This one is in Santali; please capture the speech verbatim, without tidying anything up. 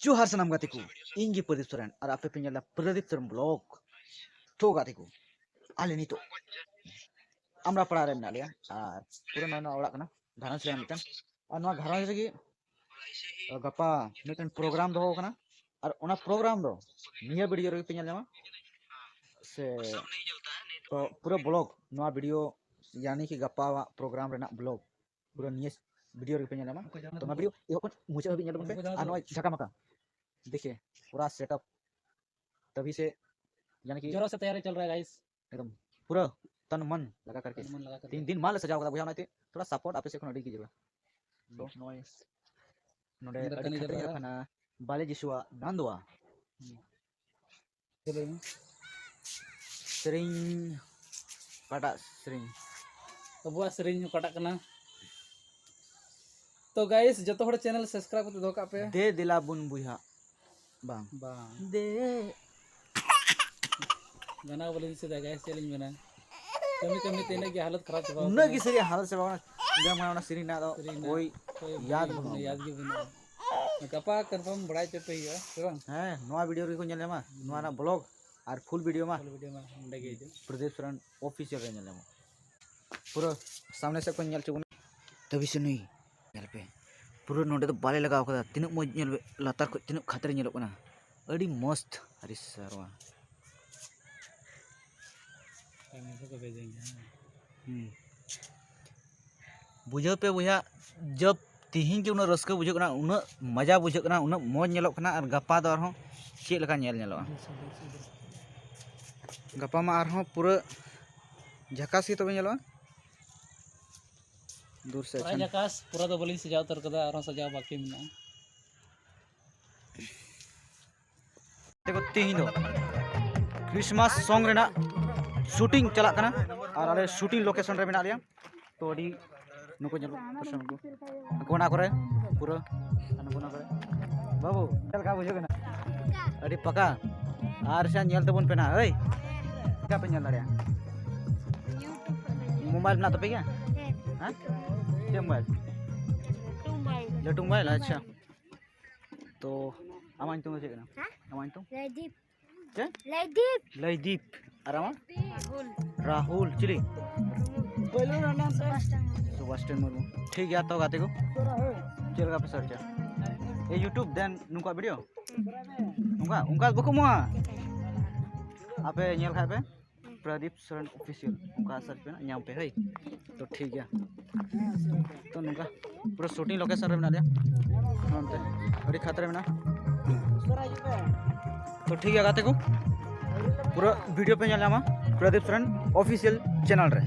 ᱡᱚᱦᱟᱨ ᱥᱟᱱᱟᱢ ᱜᱟᱛᱮ ᱠᱚ, ᱤᱧ ᱜᱮ ᱯᱨᱚᱫᱤᱯ ᱥᱚᱨᱮᱱ ᱟᱨ ᱟᱯᱮ ᱯᱮ ᱧᱮᱞ ᱮᱫᱟ ᱯᱨᱚᱫᱤᱯ ᱥᱚᱨᱮᱱ ᱵᱞᱚᱜ᱾ ᱛᱚ ᱜᱟᱛᱮ ᱠᱚ, ᱟᱞᱮ ᱱᱤᱛᱚᱜ ᱟᱢᱲᱟ ᱯᱟᱲᱟ ᱨᱮ ᱢᱮᱱᱟᱜ ᱞᱮᱭᱟ ᱟᱨ ᱯᱩᱨᱟᱹ ᱱᱚᱣᱟ, ᱱᱚᱣᱟ ᱚᱲᱟᱜ ᱠᱟᱱᱟ, ᱜᱷᱟᱨᱚᱸᱡᱽ ᱨᱮ ᱢᱤᱫᱴᱟᱝ᱾ ᱟᱨ ᱱᱚᱣᱟ ᱜᱷᱟᱨᱚᱸᱡᱽ ᱨᱮᱜᱮ ᱜᱟᱯᱟ ᱢᱤᱫᱴᱮᱱ ᱯᱨᱳᱜᱨᱟᱢ ᱫᱚᱦᱚ ᱠᱟᱱᱟ, ᱟᱨ ᱚᱱᱟ ᱯᱨᱳᱜᱨᱟᱢ ᱫᱚ ᱱᱤᱭᱟᱹ ᱵᱷᱤᱰᱤᱭᱳ ᱨᱮᱜᱮ ᱯᱮ ᱧᱮᱞ ᱧᱟᱢᱟ᱾ ᱥᱮ ᱛᱚ ᱯᱩᱨᱟᱹ ᱵᱞᱚᱜ, ᱱᱚᱣᱟ ᱵᱷᱤᱰᱤᱭᱳ ᱭᱟᱱᱤ ᱠᱤ ᱜᱟᱯᱟᱣᱟᱜ ᱯᱨᱳᱜᱨᱟᱢ ᱨᱮᱱᱟᱜ ᱵᱞᱚᱜ ᱯᱩᱨᱟᱹ ᱱᱤᱭᱟᱹ ᱵᱷᱤᱰᱤᱭᱳ ᱨᱮᱜᱮ ᱯᱮ ᱧᱮᱞ ᱧᱟᱢᱟ᱾ ᱛᱚ ᱱᱚᱣᱟ ᱵᱷᱤᱰᱤᱭᱳ ᱮᱦᱚᱵ ᱠᱷᱚᱱ ᱢᱩᱪᱟᱹᱫ ᱦᱟᱹᱵᱤᱡ ᱧᱮᱞ ᱛᱟᱵᱚᱱ ᱯᱮ᱾ ᱟᱨ ᱱᱚᱜᱼᱚᱭ ᱡᱷᱟᱠᱟ ᱢᱟᱠᱟ ᱫᱮᱠᱷᱮ ᱯᱩᱨᱟ ᱥᱮᱴᱟᱯ ᱛᱟᱵᱷᱤ ᱥᱮ ᱭᱟᱱᱤ ᱠᱤ ᱡᱳᱨ ᱥᱮ ᱛᱮᱭᱟᱨᱤ ᱪᱚᱞ ᱨᱟᱦᱟ ᱦᱟᱭ ᱜᱟᱭᱥ᱾ ᱮᱠᱫᱚᱢ ᱯᱩᱨᱟᱹ ᱛᱟᱱ ᱢᱚᱱ ᱞᱟᱜᱟ ᱠᱟᱨᱠᱮ ᱛᱟᱱ ᱢᱚᱱ ᱞᱟᱜᱟ ᱠᱟᱨᱠᱮ᱾ ᱛᱤᱱ ᱫᱤᱱ ᱢᱟᱞᱮ ᱥᱟᱡᱟᱣ ᱠᱟᱫᱟ ᱵᱚᱭᱦᱟ, ᱚᱱᱟᱛᱮ ᱛᱷᱚᱲᱟ ᱥᱟᱯᱳᱨᱴ ᱟᱯᱮ ᱥᱮᱫ ᱠᱷᱚᱱ ᱟᱹᱰᱤ ᱜᱮ ᱡᱟᱹᱨᱩᱲᱟ᱾ ᱛᱚ ᱱᱚᱜᱼᱚᱭ ᱱᱚᱰᱮ ᱟᱹᱰᱤ ᱠᱷᱟᱛᱨᱟ ᱧᱮᱞᱚᱜ ᱠᱟᱱᱟ ᱵᱟᱞᱮ ᱡᱤᱥᱩᱣᱟᱜ ᱱᱟᱱᱫᱣᱟ᱾ ᱦᱩᱸ᱾ ᱪᱮᱫ ᱞᱟᱹᱭ ᱢᱮ? ᱥᱮᱨᱮᱧ, ᱚᱠᱟᱴᱟᱜ ᱥᱮᱨᱮᱧ? ᱟᱵᱚᱣᱟᱜ ᱥᱮᱨᱮᱧ ᱚᱠᱟᱴᱟᱜ ᱠᱟᱱᱟ? ᱛᱚ ᱜᱟᱭᱤᱥ, ᱡᱚᱛᱚ ᱦᱚᱲ ᱪᱮᱱᱮᱞ ᱥᱟᱵᱥᱠᱨᱟᱭᱤᱵ ᱠᱟᱛᱮ ᱫᱚᱦᱚ ᱠᱟᱜ ᱯᱮ᱾ ᱫᱮ ᱫᱮᱞᱟ ᱵᱚᱱ ᱵᱚᱭᱦᱟ᱾ ᱵᱟᱝ᱾ ᱵᱟᱝ᱾ ᱫᱮ᱾ ᱜᱟᱱᱟ ᱵᱚᱞᱮ ᱫᱤᱥᱟᱹ ᱫᱟ ᱜᱟᱭᱤᱥ, ᱪᱮᱫ ᱞᱤᱧ ᱢᱮᱱᱟ? ᱠᱟᱹᱢᱤ ᱠᱟᱹᱢᱤ ᱛᱮ ᱤᱱᱟᱹᱜ ᱜᱮ ᱦᱟᱞᱚᱛ ᱠᱷᱟᱨᱟᱯ ᱪᱟᱵᱟ ᱩᱱᱟᱹᱜ ᱟᱠᱟᱱᱟ᱾ ᱜᱮ ᱥᱟᱹᱨᱤ ᱦᱟᱞᱚᱛ ᱪᱟᱵᱟ ᱟᱠᱟᱱᱟ᱾ ᱡᱟᱦᱟᱸ ᱢᱟᱱᱮ ᱚᱱᱟ ᱥᱮᱨᱮᱧ ᱨᱮᱱᱟᱜ ᱫᱚ ᱥᱮᱨᱮᱧ ᱨᱮᱱᱟᱜ ᱠᱳᱭ ᱠᱳᱭ ᱭᱟᱫ ᱵᱟᱹᱱᱩᱜᱼᱟ᱾ ᱵᱟᱹᱱᱩᱜᱼᱟ, ᱭᱟᱫ ᱜᱮ ᱵᱟᱹᱱᱩᱜᱼᱟ᱾ ᱜᱟᱯᱟ ᱠᱚᱱᱯᱷᱟᱨᱢ ᱵᱟᱲᱟᱭ ᱦᱚᱪᱚ ᱯᱮ ᱦᱩᱭᱩᱜᱼᱟ, ᱥᱮ ᱵᱟᱝ? ᱦᱮᱸ, ᱱᱚᱣᱟ ᱵᱷᱤᱰᱤᱭᱳ ᱨᱮᱜᱮ ᱠᱚ ᱧᱮᱞ ᱧᱟᱢᱟ, ᱱᱚᱣᱟ ᱨᱮᱱᱟᱜ ᱵᱞᱚᱜ ᱟᱨ ᱯᱷᱩᱞ ᱵᱷᱤᱰᱤᱭᱳ ᱢᱟ᱾ ᱯᱷᱩᱞ ᱵᱷᱤᱰᱤᱭᱳ ᱢᱟ ᱚᱸᱰᱮ ᱜᱮ ᱦᱤᱡᱩᱜ᱾ ᱯᱨᱚᱫᱤᱯ ᱥᱚᱨᱮᱱ ᱚᱯᱷᱤᱥᱤᱭᱟᱞ ᱨᱮ ᱧᱮᱞ ᱧᱟᱢᱚᱜᱼᱟ᱾ ᱯᱩᱨᱟᱹ ᱥᱟᱢᱱᱮ ᱥᱮᱫ ᱠᱷᱚᱱ ᱧᱮᱞ ᱦᱚᱪᱚ ᱵᱚᱱᱟ᱾ ᱛᱚᱵᱮ ᱥᱮ ᱱᱩᱭ ᱧᱮᱞ ᱯᱮ, ᱯᱩᱨᱟᱹ ᱱᱚᱸᱰᱮ ᱫᱚ ᱵᱟᱞᱮ ᱞᱟᱜᱟᱣ ᱠᱟᱫᱟ᱾ ᱛᱤᱱᱟᱹᱜ ᱢᱚᱡᱽ ᱧᱮᱞ ᱯᱮ, ᱞᱟᱛᱟᱨ ᱠᱷᱚᱱ ᱛᱤᱱᱟᱹᱜ ᱠᱷᱟᱛᱨᱟ ᱧᱮᱞᱚᱜ ᱠᱟᱱᱟ, ᱟᱹᱰᱤ ᱢᱚᱥᱛ᱾ ᱟᱹᱰᱤ ᱥᱟᱨᱣᱟ᱾ ᱦᱩᱸ᱾ ᱵᱩᱡᱷᱟᱹᱣ ᱯᱮ ᱵᱚᱭᱦᱟ, ᱡᱟᱵ ᱛᱤᱦᱤᱧ ᱜᱮ ᱩᱱᱟᱹᱜ ᱨᱟᱹᱥᱠᱟᱹ ᱵᱩᱡᱷᱟᱹᱜ ᱠᱟᱱᱟ, ᱩᱱᱟᱹᱜ ᱢᱚᱡᱟ ᱵᱩᱡᱷᱟᱹᱜ ᱠᱟᱱᱟ, ᱩᱱᱟᱹᱜ ᱢᱚᱡᱽ ᱧᱮᱞᱚᱜ ᱠᱟᱱᱟ, ᱟᱨ ᱜᱟᱯᱟ ᱫᱚ ᱟᱨᱦᱚᱸ ᱪᱮᱫ ᱞᱮᱠᱟ ᱧᱮᱞ ᱧᱮᱞᱚᱜᱼᱟ? ᱜᱟᱯᱟ ᱢᱟ ᱟᱨᱦᱚᱸ ᱯᱩᱨᱟᱹ ᱡᱷᱟᱠᱟᱥ ᱜᱮ ᱛᱚᱵᱮ ᱧᱮᱞᱚᱜᱼᱟ᱾ ᱫᱩᱨ ᱥᱮᱫ ᱯᱩᱨᱟᱹ ᱠᱷᱟᱱ᱾ ᱡᱷᱟᱠᱟᱥ, ᱯᱩᱨᱟᱹ ᱫᱚ ᱵᱟᱹᱞᱤᱧ ᱥᱟᱡᱟᱣ ᱩᱛᱟᱹᱨ ᱠᱟᱫᱟ, ᱟᱨᱦᱚᱸ ᱥᱟᱡᱟᱣ ᱵᱟᱹᱠᱤ ᱢᱮᱱᱟᱜᱼᱟ᱾ ᱛᱮᱦᱮᱧ ᱫᱚ ᱠᱨᱤᱥᱢᱟᱥ ᱥᱚᱝ ᱨᱮᱱᱟᱜ ᱥᱩᱴᱤᱝ ᱪᱟᱞᱟᱜ ᱠᱟᱱᱟ ᱟᱨ ᱟᱞᱮ ᱥᱩᱴᱤᱝ ᱞᱳᱠᱮᱥᱚᱱ ᱨᱮ ᱢᱮᱱᱟᱜ ᱞᱮᱭᱟ᱾ ᱛᱚ ᱟᱹᱰᱤ ᱱᱩᱠᱩ ᱧᱮᱞᱚᱜ ᱠᱟᱱᱟ ᱠᱚ᱾ ᱱᱩᱠᱩ ᱚᱱᱟ ᱠᱚᱨᱮ ᱯᱩᱨᱟᱹ ᱟᱨ ᱱᱩᱠᱩ ᱚᱱᱟ ᱠᱚᱨᱮ᱾ ᱵᱟᱹᱵᱩ, ᱪᱮᱫ ᱞᱮᱠᱟ ᱵᱩᱡᱷᱟᱹᱜ ᱠᱟᱱᱟ? ᱟᱹᱰᱤ ᱯᱟᱠᱟ᱾ ᱟᱨ ᱥᱮ ᱧᱮᱞ ᱛᱟᱵᱚᱱ ᱯᱮ ᱱᱟᱦᱟᱜ, ᱦᱳᱭ᱾ ᱪᱮᱠᱟ ᱯᱮ ᱧᱮᱞ ᱫᱟᱲᱮᱭᱟᱜᱼᱟ? ᱢᱳᱵᱟᱭᱤᱞ ᱢᱮᱱᱟᱜ ᱛᱟᱯᱮ ᱜᱮᱭᱟ? ᱦᱮᱸ᱾ ᱪᱮᱫ ᱢᱳᱵᱟᱭᱤᱞ? ᱞᱟᱹᱴᱩ ᱢᱳᱵᱟᱭᱤᱞ᱾ ᱞᱟᱹᱴᱩ ᱢᱳᱵᱟᱭᱤᱞ, ᱟᱪᱪᱷᱟ᱾ ᱛᱚ ᱟᱢᱟᱜ ᱧᱩᱛᱩᱢ ᱫᱚ ᱪᱮᱫ ᱠᱟᱱᱟ? ᱦᱮᱸ? ᱟᱢᱟᱜ ᱧᱩᱛᱩᱢ? ᱞᱟᱹᱭᱫᱤᱯ᱾ ᱪᱮᱫ? ᱞᱟᱹᱭᱫᱤᱯ᱾ ᱞᱟᱹᱭᱫᱤᱯ᱾ ᱟᱨ ᱟᱢᱟᱜ? ᱨᱟᱦᱩᱞ᱾ ᱨᱟᱦᱩᱞ ᱪᱤᱞᱤ? ᱥᱩᱵᱷᱟᱥ ᱪᱚᱸᱫᱽᱨᱚ ᱢᱩᱨᱢᱩ᱾ ᱴᱷᱤᱠ ᱜᱮᱭᱟ, ᱛᱚ ᱜᱟᱛᱮ ᱠᱚ, ᱪᱮᱫ ᱞᱮᱠᱟ ᱯᱮ ᱥᱟᱨᱪᱟ? ᱮ YouTube, then ᱱᱩᱠᱩᱣᱟᱜ ᱵᱷᱤᱰᱤᱭᱳ? ᱚᱱᱠᱟ, ᱚᱱᱠᱟ ᱵᱟᱠᱚ ᱮᱢᱚᱜᱼᱟ᱾ ᱟᱯᱮ ᱧᱮᱞ ᱠᱷᱟᱡ ᱯᱮ, ᱯᱨᱚᱫᱤᱯ ᱥᱚᱨᱮᱱ ᱚᱯᱷᱤᱥᱤᱭᱟᱞ, ᱚᱱᱠᱟ ᱥᱟᱨᱪ ᱯᱮ ᱱᱟᱜ, ᱧᱟᱢ ᱯᱮ, ᱦᱳᱭ᱾ ᱛᱚ ᱴᱷᱤᱠ ᱜᱮᱭᱟ, ᱛᱚ ᱱᱚᱝᱠᱟ ᱯᱩᱨᱟᱹ ᱥᱩᱴᱤᱝ ᱞᱳᱠᱮᱥᱚᱱ ᱨᱮ ᱢᱮᱱᱟᱜ ᱞᱮᱭᱟ, ᱱᱚᱱᱛᱮ ᱟᱹᱰᱤ ᱠᱷᱟᱛᱨᱟ ᱢᱮᱱᱟᱜᱼᱟ᱾ ᱛᱚ ᱴᱷᱤᱠ ᱜᱮᱭᱟ ᱜᱟᱛᱮ ᱠᱚ, ᱯᱩᱨᱟᱹ ᱵᱷᱤᱰᱤᱭᱳ ᱯᱮ ᱧᱮᱞ ᱧᱟᱢᱟ ᱯᱨᱚᱫᱤᱯ ᱥᱚᱨᱮᱱ ᱚᱯᱷᱤᱥᱤᱭᱟᱞ ᱪᱮᱱᱮᱞ ᱨᱮ᱾